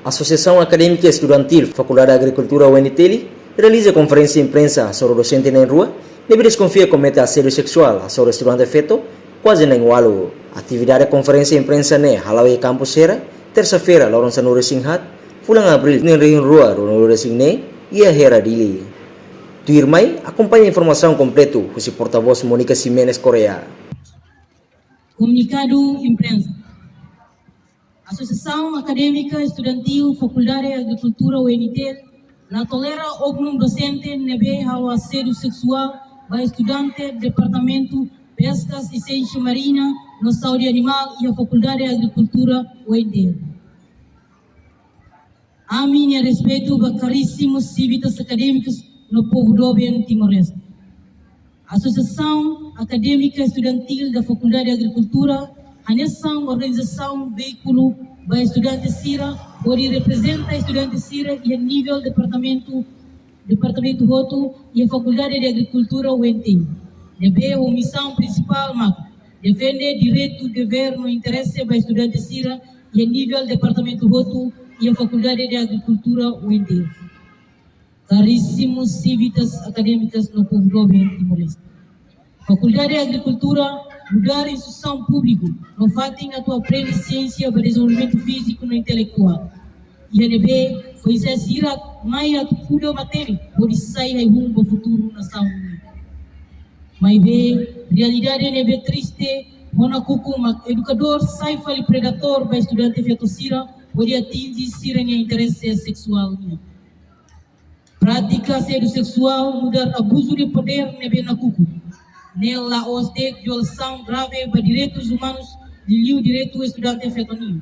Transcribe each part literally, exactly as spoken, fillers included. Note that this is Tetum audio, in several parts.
Asosiasaun Akadémika Estudantil Fakuldade Agrikultura U N T L realiza konferénsia imprensa hasoru dosente na'in-rua ne'ebé deskonfia komete asédiu seksuál hasoru estudante feto kuaze na'in-ualu. Atividade konferénsia imprensa ne'e hala'o iha kampus Hera, tersa-feira, loron sanulu-resin-haat, fulan Abríl, na'in-rihun rua ruanulu-resin-neen, iha Hera, Dili. Tuirmai, akompaña informasaun kompletu husi portavós Mónica Ximenes Correa. Komunikadu imprensa. Asosiasaun Akadémika Estudantil Fakuldade Agrikultura U N T L la tolera oknum dosente ne'ebé halo asédiu seksuál ba estudante Departamentu Peskas i Siénsia Marina no Saúde Animál iha Fakuldade Agrikultura U N T L. Ami-nia respeitu ba karísimus sívitas akadémikus no povu doben Timor-Leste. Asosiasaun Akadémika Estudantil da Fakuldade Agrikultura hanesan organizasaun veíkulu ba estudante sira hodi reprezenta estudante sira iha nivel departamentu, departamentu hotu iha Fakuldade de Agrikultura U N T L, ne'ebé ho misaun prinsipál mak defende direitu, devér no interese ba estudante sira iha nivel departamentu hotu iha Fakuldade de Agrikultura U N T L. Karísimus sívitas akadémikas no povu doben Timor-Leste. Fakuldade Agrikultura nu'udar instituisaun públiku no fatin atu aprende siénsia ba dezenvolvimentu fíziku no intelektuál. Iha ne'ebé foin-sa'e sira mai atu kuda matenek hodi sai ai-hun ba futuru nasaun. Maibé realidade ne'ebé triste ho nakukun mak edukadór sai fali predadór ba estudante feto sira hodi atinje sira-nia interese seksuál nian. Prátika asédiu seksuál nu'udar abuzu de podér ne'ebé nakukun. Ne'e la'ós de'it violasaun grave ba direitus umanus, liuliu direitu estudante feto nian.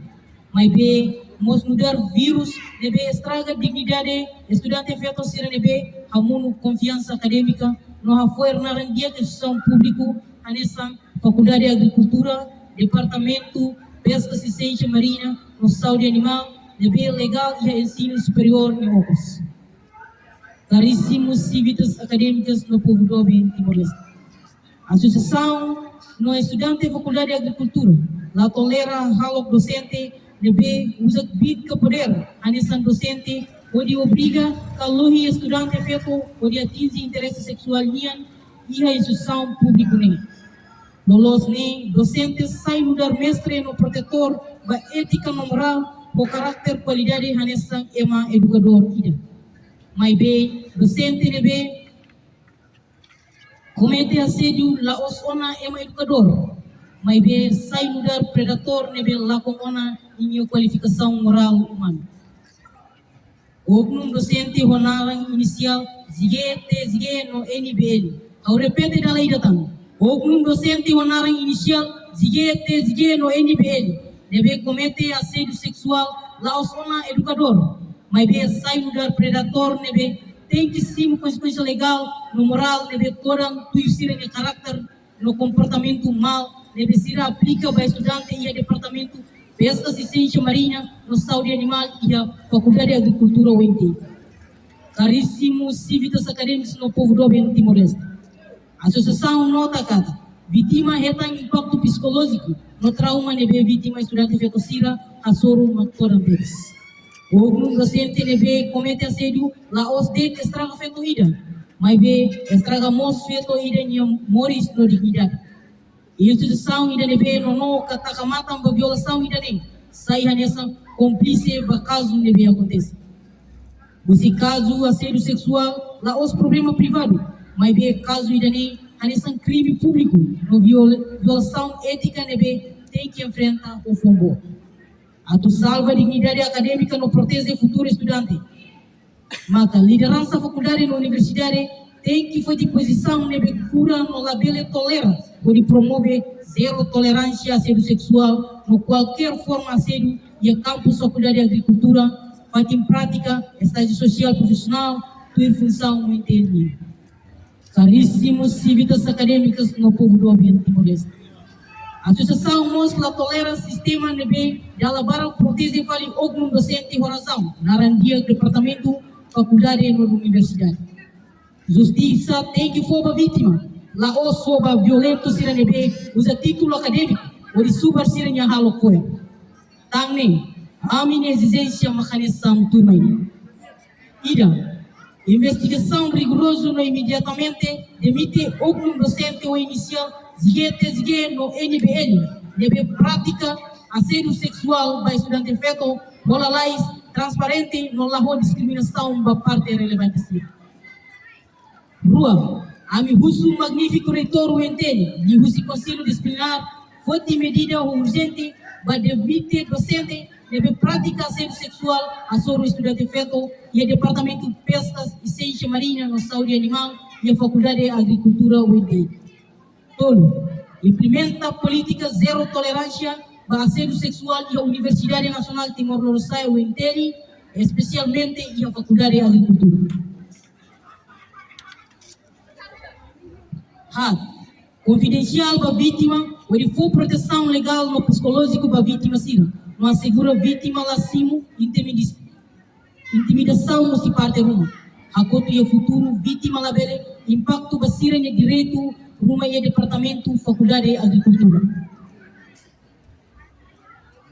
Maibé mós nu'udar vírus ne'ebé estraga dignidade estudante feto sira ne'ebé hamonu konfiansa akadémika no hafo'er naran di'ak instituisaun públiku hanesan Fakuldade Agrikultura, Departamentu Peskas i Siénsia Marina no Saúde Animál ne'ebé legál iha ensinu superiór nia okos. Karísimus sívitas akadémikas no povu doben Timor-Leste. Asosiasaun no estudante Fakuldade Agrikultura la tolera hahalok dosente ne'ebé uza kbiit ka podér hanesan dosente hodi obriga ka lohi estudante feto hodi atinje interese seksuál nian iha instituisaun públiku ne'e. Loloos ne'e, dosente sai nu'udar mestre no protetór ba étika no morál ho karáter kualidade hanesan ema edukadór ida. Maibé dosente ne'ebé komete asédiu la'ós ona ema edukadór, maibé sai nu'udar predadór ne'ebé lakon ona ninia kualifikasaun morál umanu. Oknum dosente ho naran inisiál Z G, T Z G no N B L. Ha'u repete dala ida tan. Oknum dosente ho naran inisiál Z G, T Z G no N B L ne'ebé komete asédiu seksuál la'ós ona edukadór, maibé sai nu'udar predadór ne'ebé tenke simu konsekuénsia legál no morál ne'ebé todan tuir sira-nia karáter no komportamentu malu ne'ebé sira aplika ba estudante iha Departamentu Peskas i Siénsia Marina no Saúde Animál iha Fakuldade Agrikultura U N T L. Karísimus sívitas akadémikus no povu doben Timor-Leste. Asosiasaun nota katak vítima hetan impaktu psikolójiku no trauma ne'ebé vítima estudante feto sira hasoru mak todan tebes. Oknum dosente ne'ebé komete asédiu la'ós de'it estraga feto ida, maibé estraga mós feto ida nia moris no dignidade. Instituisaun ida ne'ebé nonook ka taka matan ba violasaun ida-ne'e sai hanesan kómplise ba kazu ne'ebé akontese. Husi kazu asédiu seksuál la'ós problema privadu, maibé kazu ida-ne'e hanesan krime públiku no viol-, violasaun étika ne'ebé tenke enfrenta ho foun boot. Atu salva dignidade akadémika no proteje futuru estudante, maka lideransa fakuldade no universidade tenke foti pozisaun ne'ebé kura no labele tolera hodi promove zero toleránsia asédiu seksuál no kualkér forma asédiu iha kampus Fakuldade Agrikultura, fatin prátika, estájiu sosiál profisionál, tuir funsaun no interni. Karísimus sívitas akadémikas no povu doben Timor-Leste. Asosiasaun mós la tolera sistema ne'ebé dala barak proteje fali oknum dosente ho razaun naran di'ak departamentu, fakuldade no universidade. Justisa tenke fó ba vítima, la'ós fó ba violentu sira ne'ebé uza títulu akadémiku hodi subar sira-nia hahalok fo'er. Tan ne'e, Ami-nia ezijénsia mak hanesan tuirmai. Ida, investigasaun rigorozu no imediatamente demite oknum dosente ou inisiál Z G T Z G no N B L ne'ebé pratika asédiu seksuál ba estudante feto ho lalais, transparente no la ho diskriminasaun ba parte relevante sira. Rua, ami husu magnífiku reitór U N T L, liuhusi Konsellu Disiplinár, foti medida urjente ba demite dosente ne'ebé pratika asédiu seksuál hasoru estudante feto iha Departamentu Peskas i Siénsia Marina no Saúde Animál iha Fakuldade Agrikultura U N T L. Tolu, implementa polítika zero toleránsia ba asédiu seksuál iha Universidade Nasionál Timor Lorosa'e U N T L, espesialmente iha Fakuldade Agrikultura. Haat, konfidensiál ba vítima, hodi fó protesaun legál no psikolójiku ba vítima sira, no asegura vítima la simu intimidis-, intimidasaun husi parte ruma. Hakotu iha futuru, vítima labele impaktu ba sira-nia direitu ruma iha departamentu Fakuldade Agrikultura.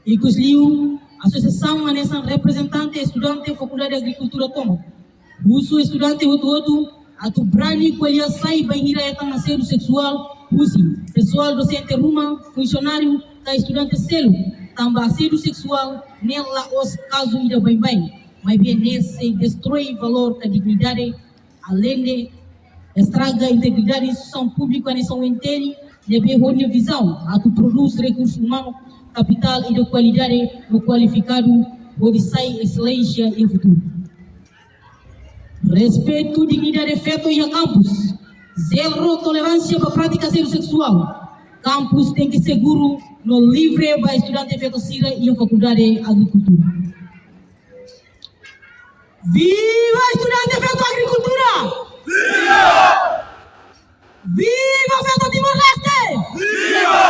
Ikusliu, asosiasaun hanesan reprezentante estudante Fakuldade Agrikultura tomak husu estudante hotu-hotu atu brani ko'alia sai bainhira hetan asédiu seksuál husi pesoál dosente ruma, funsionáriu ka estudante seluk, tanba asédiu seksuál ne'e la'ós kazu ida baibain, maibé ne'e sei destroi valór ka dignidade, aleinde estraga integridade instituisaun públika hanesan U N T L, ne'ebé ho nia vizaun atu prodús rekursu umanu kapitál ida kualidade no kualifikadu hodi sai eselénsia iha futuru. Respeitu dignidade feto iha kampus. Zero toleránsia ba prátika asédiu seksuál. Kampus tenke seguru no livre ba estudante feto sira iha Fakuldade Agrikultura. Viva estudante feto agrikultura! Viva! Viva feto Timor-Leste! Viva!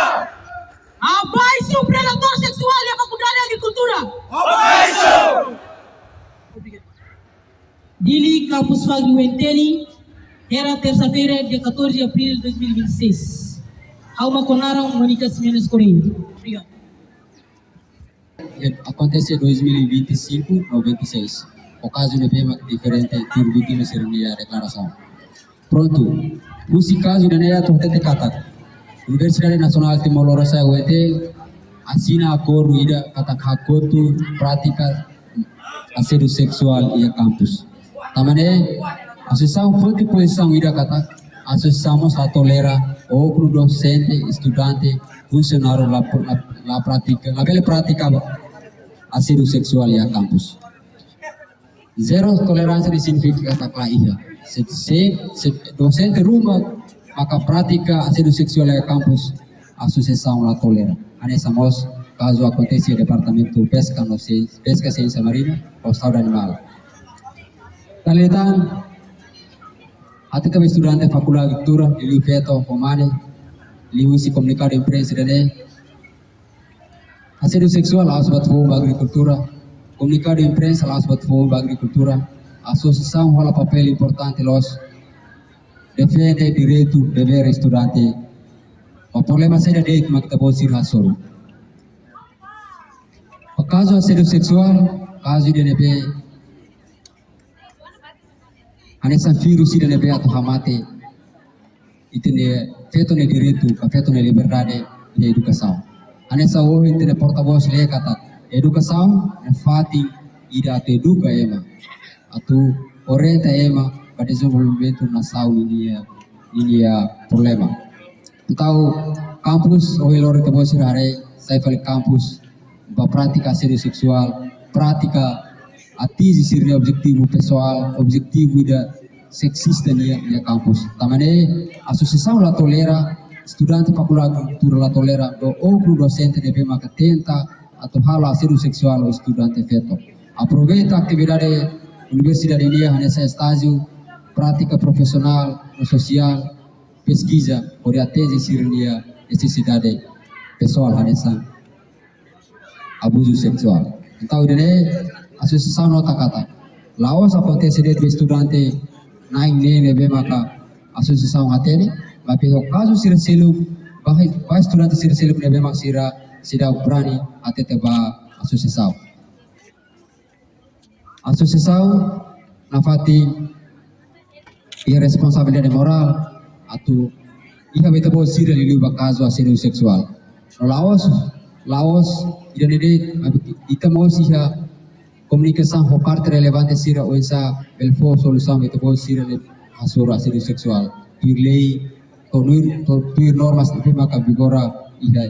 Abaixo predador seksuál iha Fakuldade Agrikultura! Abaixo! Dili, kampus Fagri U N T L, Hera, tersa-feira, dia catorze de abril de dois mil e vinte e seis. Ha'u mak ho naran Mónica Ximenes Correia. Obrigadu. Akontese dois mil e vinte e cinco, noventa e seis. Ho kazu ne'ebé mak diferente tuir vítima sira-nia deklarasaun. Prontu, husi kazu ida-ne'e atu hatete katak Universidade Nasionál Timor Lorosa'e, U N T L, asina akordu ida katak hakotu prátika asédiu seksuál iha kampus. Tanba ne'e, asosiasaun foti pozisaun ida katak asosiasaun mós la tolera oknum dosente, estudante, funsionáriu la, la, la prátika, labele prátika asédiu seksuál iha kampus. Zero toleránsia ne'e signifika katak la iha. Se, se, se dosente ruma maka prátika asédiu seksuál iha kampus, asosiasaun la tolera. Hanesan mós kazu akontese iha Departamentu Peska no Sién-, Peska, Siénsia Marina ho Saúde Animál. Dala ida tan, hatete ba estudante Fakuldade Agrikultura, liuliu feto ho mane, liuhusi komunikadu imprensa ida-ne'e. Asédiu seksuál la'ós buat foun ba agrikultura. Komunikadu imprensa la'ós buat foun ba agrikultura. Asosiasaun hola papél importante loos defende direitu, devér estudante. Ba problema saida de'it mak ita-boot sira hasoru. Ba kazu asédiu seksuál, kazu ida ne'ebé hanesan vírus ida ne'ebé atu hamate ita-nia feto nia direitu, ka feto nia liberdade iha edukasaun. Hanesan ohin ita-nia porta-vós lee katak, edukasaun ne'e fatin ida atu eduka ema, atu orienta ema ba dezenvolvimentu nasaun ninia, ninia problema. Entaun, kampus, ohin loron ita-boot sira haree, sai fali kampus ba prátika asédiu seksuál, prátika atinje sira-nia objetivu pesoál, objetivu ida seksista nian iha kampus. Tanba ne'e, asosiasaun la tolera, estudante Fakuldade Agrikultura la tolera, no oknum dosente ne'ebé maka tenta atu halo asédiu seksuál ho estudante feto. Aproveita atividade universidade nian hanesan estájiu, prátika profisionál no sosiál, peskiza, hodi atinje sira-nia nesesidade pesoál hanesan abuzu seksuál. Entaun, ida-ne'e asosiasaun nota katak la'ós akontese de'it ba estudante na'in-neen ne'ebé maka asosiasaun hatene, maibé ho kazu sira seluk, ba, ba estudante sira seluk ne'ebé mak sira seidauk brani hatete ba asosiasaun. Asosiasaun nafatin iha responsabilidade morál atu iha ba ita-boot sira liuliu ba kazu asédiu seksuál. No la'ós, la'ós ida-ne'e de'it, ita mós iha komunikasaun ho parte relevante sira oinsá bele fó solusaun ba ita-boot sira ne'ebé hasoru asédiu seksuál tuir lei, tuir, tuir normas ne'ebé maka vigora iha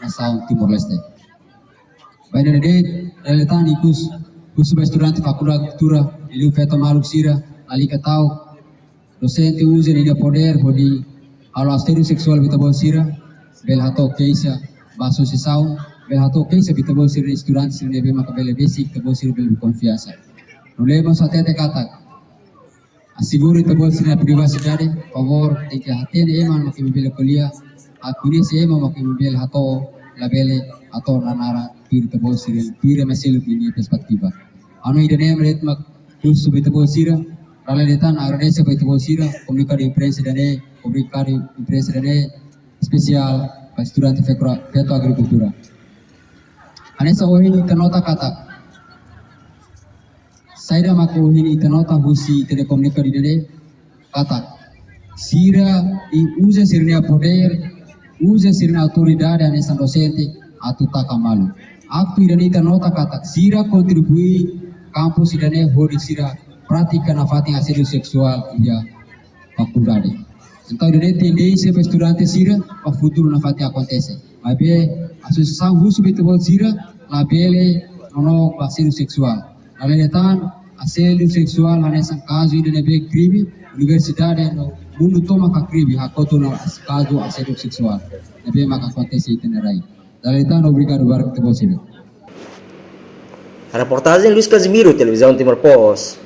nasaun Timor-Leste. Ba ida-ne'e de'it, dala ida tan ikus, husu ba estudante Fakuldade Kultura, liuliu feto maluk sira, lalika ta'uk dosente uza ninia podér hodi halo asédiu seksuál ba ita-boot sira, bele hato'o keixa ba asosiasaun, bele hato'o keixa ba ita-boot sira estudante sira ne'ebé maka bele besik ita-boot sira bele konfiansa. No lei mós hatete katak, asegura ita-boot sira-nia privasidade, favór tenke hatene ema mak imi bele ko'alia, koñese ema mak imi bele hato'o, labele hato'o naran tuir ita-boot sira, tuir ema seluk nia perspetiva. Anu ida-ne'e mak husu ba ita-boot sira, dala ida tan agradese ba ita-boot sira, komunikadu imprensa ida-ne'e, komunikadu imprensa ida-ne'e, espesiál ba estudante fekra-, feto agrikultura. Hanesan ohin ita nota katak, saida mak ohin ita nota husi ita-nia komunikadu ida-ne'e katak, sira uza sira-nia podér, uza sira-nia autoridade hanesan dosente atu taka malu. Aktu ida-ne'e ita nota katak, sira kontribui kampus ida-ne'e hodi sira pratika nafatin asédiu seksuál iha fakuldade. Entaun ida-ne'e tendénsia ba estudante sira ba futuru nafatin akontese. Maibé asosiasaun husu ba ita-boot sira labele nonook ba asédiu seksuál. Dala ida tan asédiu seksuál hanesan kazu ida ne'ebé krime, universidade no mundu tomak krime hakotu ona kazu asédiu seksuál ne'ebé maka akontese iha ita-nia rai. Dala ida tan obrigadu barak ba ita-boot sira. Reportajen Luis Casimiro, Televizaun Timor Post.